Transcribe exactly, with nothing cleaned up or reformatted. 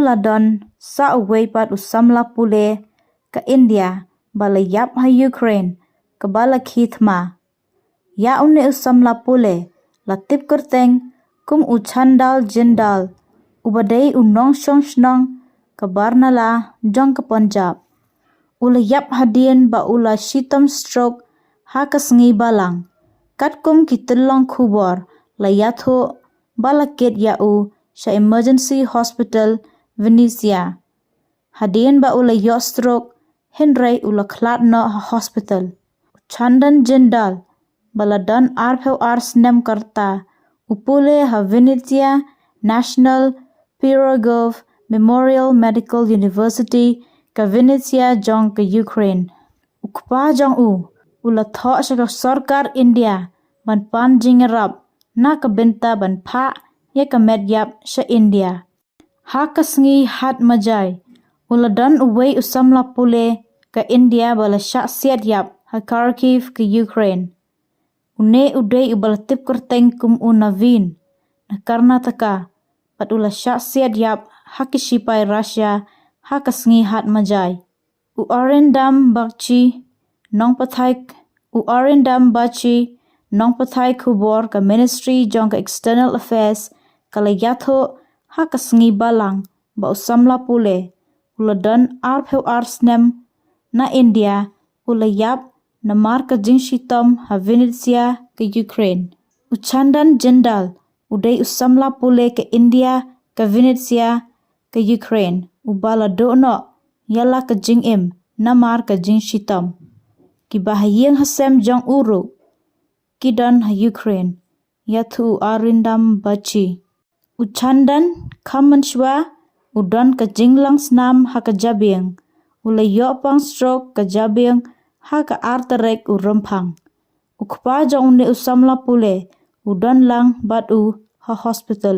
La don sa uwei pat u samla pule ka India ba la ïap ha Ukraine kaba la khie thma. Ïa une u samla pule la tip kyrteng kum u Chandal Jindal, uba dei u nongshong shnong ka Barnala jong ka Punjab. U la ïap hadien ba u la shitom stroke ha ka sngi Balang. Katkum ki tyllong khubor la ïathuh ba la kit ïa u sha Emergency Hospital Vinnytsia hadien ba u la ïoh stroke, hynrei u la khlad noh ha hospital. U Chandan Jindal ba la don arphew ar snem ka rta, u pule ha Vinnytsia National Pirogov Memorial Medical University ka Vinnytsia jong ka Ukraine. U kpa jong u u la thoh sha ka sorkar India ban pan jingïarap na ka bynta ban phah ïa ka met ïap sha India. Ha ka sngi Hat Majai u la don uwei u samla pule ka India ba la shah siat ïap ha Kharkiv ka Ukraine. Une u dei uba la tip kyrteng kum u Navin na Karnataka, bad u la shah siat ïap ha ki shipai Russia ha ka sngi Hat Majai. U Arindam Bagchi, nongpathai, u Arindam Bagchi, nongpathai khubor ka Ministry jong ka External Affairs, ka la ïathuh ha ka sngi Balang ba u samla pule u la don arphew ar snem na India u la ïap namar ka jingshitom ha Vinnytsia ka Ukraine. U Chandan Jindal u dei u samla pule ka India ka Vinnytsia ka Ukraine uba la duh noh ïa la ka jingim namar ka jingshitom. Kiba ha ïing ha sem jong u ruh ki don ha Ukraine, ïathuh u Arindam Bagchi. U Chandan kham mynshuwa u don ka jinglang snam ha ka jabieng. U la ïoh pang stroke ka jabieng ha ka ar tarik u Rymphang. U kpa jong une u samla pule u don lang bad u ha hospital.